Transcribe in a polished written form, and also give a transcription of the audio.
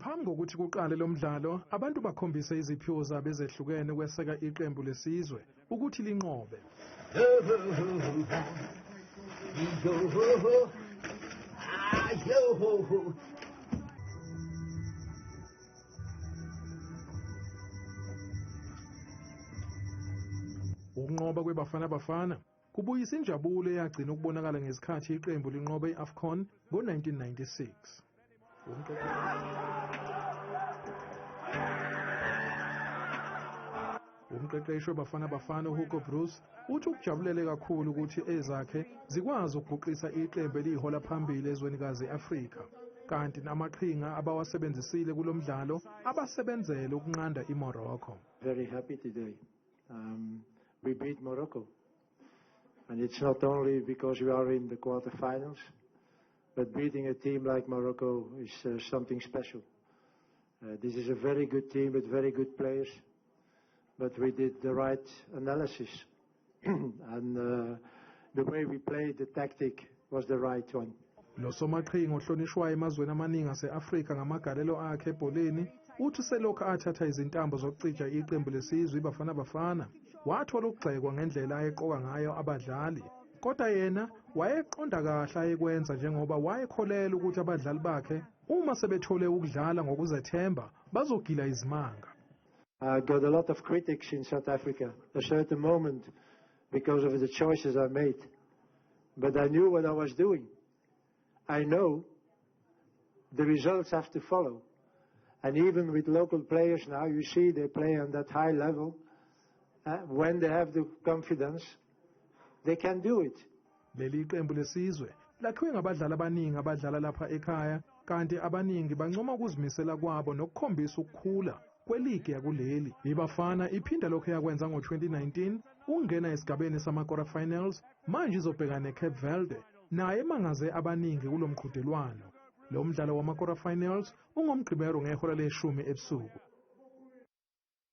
Ngaphambi kokuthi kuqale lo mdlalo, abantu bakhombise iziphiwo zabo ezehlukene ukweseka iqembu lesizwe ukuthi linqobe. Ukunqoba kweBafana Bafana kubuyisa injabulo eyagcina ukubonakala ngesikhathi iqembu linqoba i-AFCON ngo-1996. Umqeqeshi weBafana Bafana uHugo Broos uthi ukujabulele kakhulu ukuthi ezakhe zikwazi ukuguqisa iqembu eliyihola phambili ezwenikazi i-Afrika. Kanti namaqhinga abawasebenzisile kulo mdlalo abasebenzele ukunqanda iMorocco. Very happy today. We beat Morocco. And it's not only because we are in the quarterfinals, but beating a team like Morocco is something special. This is a very good team with very good players, but we did the right analysis. And the way we played the tactic was the right one. Lo somaqhinga ohlonishwayo emazweni amaningi ase-Afrika ngamagalelo akhe ebholeni uthi selokhu athatha izintambo zokucija iqembu lesizwe iBafana Bafana wathola ukugxekwa ngendlela ayeqoka ngayo abadlali, kodwa yena wayeqonda kahle ayekwenza njengoba wayekholela ukuthi abadlali bakhe uma sebethole ukudlala ngokuzethemba bazogila izimanga. I got a lot of critics in South Africa at a certain moment because of the choices I made. But I knew what I was doing. I know the results have to follow. And even with local players now, you see they play on that high level. When they have the confidence, they can do it. Leli qembu lesizwe lakhiwe ngabadlali abaningi abadlala lapha ekhaya, kanti abaningi bancoma ukuzimisela kwabo nokukhombisa ukukhula kweligi yakuleli. IBafana iphinda lokho yakwenza ngo-2019 ukungena esigabeni sama-quarter finals, manje izobhekana neCape Verde naye emangaze abaningi kulo mqhudelwano. Lo mdlalo wama-quarter finals ungoMgqibelo ngehora leshumi ebusuku.